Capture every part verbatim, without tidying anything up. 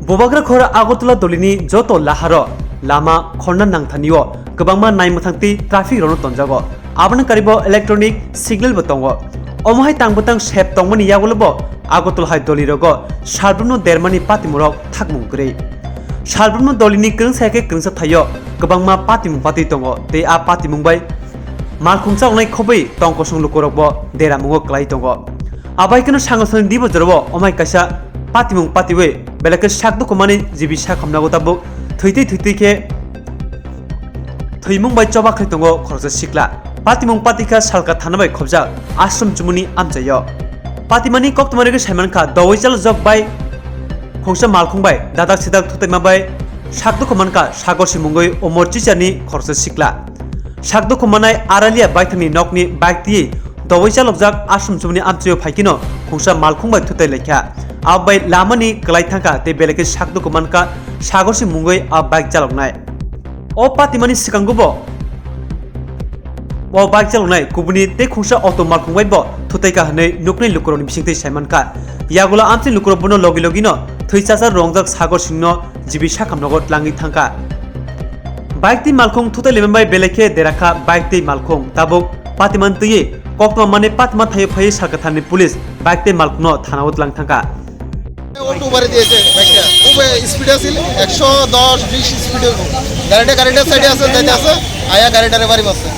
Bubagra khor Agartala dolini joto laharo lama khorna nangthanio kwbangma naimwthang tei traffic rokno tonjago. Aboni karibo electronic signal bo tongo. Omo hai tang bwtang sep tongmani yagulo bo Agartala hai dolirogo salbrumno dermani patimurok thakmung kwrwi. Salbrumno dolini kwrwngsa khe kwrwngsa thaio kwbangma patimung patwi tongo tei a patimung bai malkhung chaloknai khobwi tong kosong lukurokbo deramungo kwlai tongo. Abai kheno sangasani dibo jorao omai kaisa patimung patiwi belai khe sak dukhumani jibi sak hamnago tabuk thwitwi thwitwi khe thwimung bai choba khai tongo khoroksa sikla. Patimung patikha salka thana bai khobjak ashram chumuni amchaio. Patimani koktwma rwgwi saimankha dowai chalokjak bai khungsa malkhung bai dadak sidak thutaima bai sak dukhu mankha sagor simungwi umor chichani khoroksa sikla. Sak dukhu manai Aralia baithangni nokni bike twi dowai chalokjak ashram chumuni amchaio phaikino khungsa malkhung bai thutai laikha. Abo bai lamani kwlai thangkha tei belai khe sak dukhu mankha sagor simungwi a bike chaloknai. O patimani swkango bo o bike chaloknai kubuni tei khungsa auto malkhung bai bo thutai kha hwnwi nuknai lukurokni bisingtwi saimankha. Yagulo amchini lukurok bono logi logino thwi chachar rongjak sagor singno jibi sakhamnogo tlangwi thangkha. Bike tei malkhung thutai lemani bai belai khe derakha bike tei malkhung. Tabuk patiman twiwi koktwma manwi patima thaio phaiwi salkatharni police bike tei malkhungno thanao tlang thangkha. Auto বাড়ি দিয়েছে বাইকটা। খুব স্পিডে আছিল, একশো দশ বিশ স্পিডে। গাড়িটা, গাড়িটার সাইডে আছে, যাইতে আছে, আয়া গাড়িটারে বাড়ি মারছে।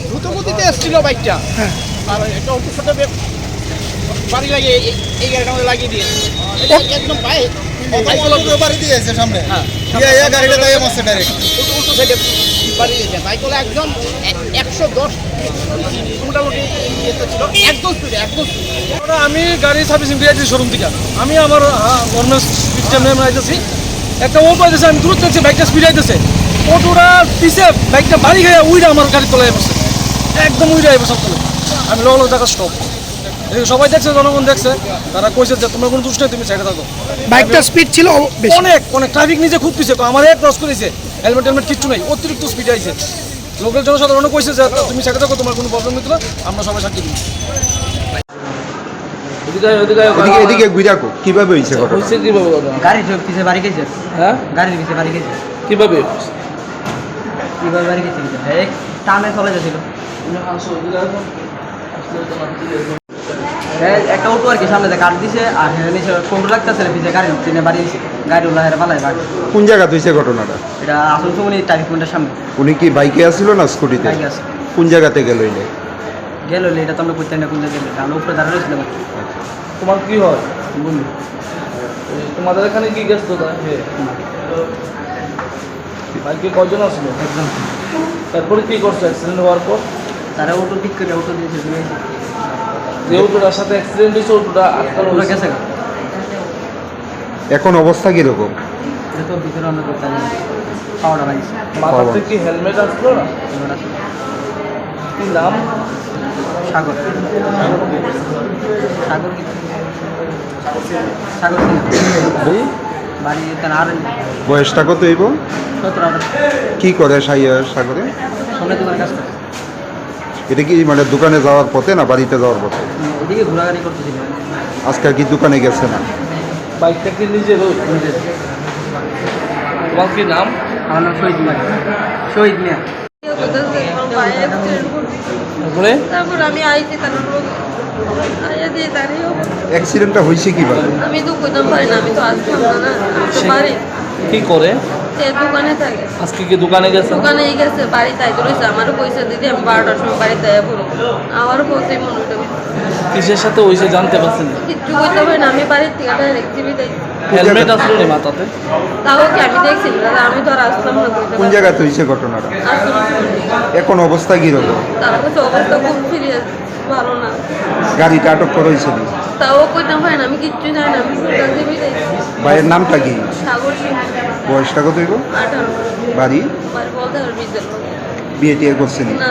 দ্রুতগতিতে এসছিল বাইকটা। হ্যাঁ। আর একটা অটোর সাথে বে-, বাড়ি লাগিয়ে এই, এই গাড়িটা আমাদের লাগিয়ে দিয়েছে। এটা একদম বাইক। ও বাইক অটো বাড়ি দিয়েছে সামনে। হ্যাঁ। ইয়া, ইয়া, গাড়িটা তাই মারছে ডাইরেক্ট। উল্টো, উল্টো সাইডে বাড়ি দিয়েছে। বাইক হলো একদম এ-, একশো দশ মোটামুটি ইয়েতে ছিল, একদম স্পিডে, একদম স্পিডে। ওরা, আমি গাড়ি সার্ভিসিং দিয়ে আসছি শোরুম থেকে। আমি আমার, আহ, নর্মাল স্পিড যেমনি আমরা আইতেছি, একটা অটো আইতেছে, আমি দূর থেকে বাইকটা স্পিডে আইতেছে। অটোটা পিছে বাইকটা বাড়ি গিয়ে উইরা আমার গাড়ির তলায় বসে, একদম উইরা বসার তলে। আমি লগে লগে জায়গা স্টপ। এদিকে সবাই দেখছে, জনগণ দেখছে, তারা কইছে যে, "তোমরা কোনো দুষ নেই, তুমি সাইডে থাকো।" বাইকটা স্পিড ছিল অ-, বেশি। অনেক, অনেক ট্রাফিক নিজে খুব পিছে, আমারে ক্রস করেছে, হেলমেট টেলমেট কিচ্ছু নাই, অতিরিক্ত স্পিডে আইছে। লোকাল জনসাধারণও কইছে যে, "তুমি সাইডে থাকো, তোমার কোনো প্রবলেম হইতো না, আমরা সবাই সাক্ষী দিই।" এদিকে আয়, ওদিকে আয়, এদিকে, এদিকে ঘুরে রাখো, কিভাবে হইছে ঘটনা? হইছে কিভাবে ঘটনা? গাড়ির পিছে বাড়ি গেছে। হ্যাঁ? গাড়ির পিছে বাড়ি গেছে। কিভাবে? কিভাবে বাড়ি গেছে? এই টানে চলে যাচ্ছিল। হ্যাঁ, একটা অটো আর কি সামনে দিয়ে কাট দিছে, আর হ্যাঁ নিচে কন্ট্রোল রাখতেছে না, পিছে গাড়ি উঠছে না, বাড়ি দিছে। গাড়ি উল্লা হেরে পালাই বাড়ি। কোন জায়গাত হইছে ঘটনাটা? এটা আসল সময় ট্রাফিক পয়েন্টের সামনে। উনি কি বাইকে আসছিল না স্কুটিতে? বাইকে আসছিল। কোন জায়গাতে গেল এনে? গেল হইলে এটা তো আমরা করতে না কোন জায়গায় গেল, আমরা উপরে দাঁড়ানো ছিলাম আর কি। তোমার কি হয়? বন্ধু। এই তোমাদের এখানে কি গ্যাস তো তাই? হ্যাঁ। বাইকে কয়জন আসলো? একজন। তারপরে কি করছো অ্যাক্সিডেন্ট হওয়ার পর? তারা অটো ঠিক করে অটো দিয়ে চলে গেছে। যে অটোটার সাথে অ্যাক্সিডেন্ট হয়েছে, অটোটা আটকানো অটোটা হয়েছে। গেছে গা। এখন অবস্থা কিরকম? এটা তো ভিতরে আমরা করতে পারি না। পাওয়াটা লাগছে। মাথাতে পাওয়া। কি হেলমেট আসলো না? হেলমেট আসলো। কি নাম? সাগর। সাগর কি? সাগর সিনহা। বাড়ি? বাড়ি তার আর বয়সটা কত হইব? সতেরো আঠারো। কি করে সাইয়া সাগরে? সোনার দোকানে কাজ করে। এটা কি মানে দোকানে যাওয়ার পথে না বাড়িতে যাওয়ার পথে? হুম, এদিকে ঘোরাঘুরি করতেছিল। আজকে কি দোকানে গেছে না? বাইকটা কি নিজের? নিজের। তোমার কি নাম? আমার নাম শহীদ মিয়া। শহীদ মিয়া। তারপরে? তারপর আমি আইছি, তারপর আইয়া দিয়ে দাঁড়িয়ে অবস্থা। অ্যাক্সিডেন্টটা হয়েছে কিভাবে? আমি তো কইতাম পারি না, আমি তো আসতাম না, না, আমি তো সে বাড়ি। কি করে? সে দোকানে থাকে। আজকে কি দোকানে গেছে? দোকানে গেছে, বাড়িতে আইতে রয়েছে। আমারও কইছে, "দিদি, আমি বারোটার সময় বাড়িতে আইয়া পড়ো।" আমারও বলতেই মনে হইলো। কিসের সাথে হইছে জানতে পারছেন? কিচ্ছু কইতে পারি না, আমি বাড়ির থেকে ডাইরেক্ট টিভি দেখি। হেলমেট আসলো নি মাথাতে? তাও কি আমি দেখছি না, দাদা, আমি তো আর আসলাম না কইতে কোন পারি। জায়গাতে হইছে ঘটনাটা? আসলে এখন অবস্থা কি রকম? তার কাছে অবস্থা খুব সিরিয়াস, ভালো না। গাড়িটা আটক করা হয়েছে নি? তাও কইতাম পারি না, আমি কিচ্ছু জানি না, আমি সোজা টিভি দেখি। ভাইয়ের নামটা কি? সাগর সিং। বয়সটা কত হইব? আঠারো। বাড়ি? বাড়ি বলতে পারবি যে। বিয়ে টিয়ে করছে নি? না।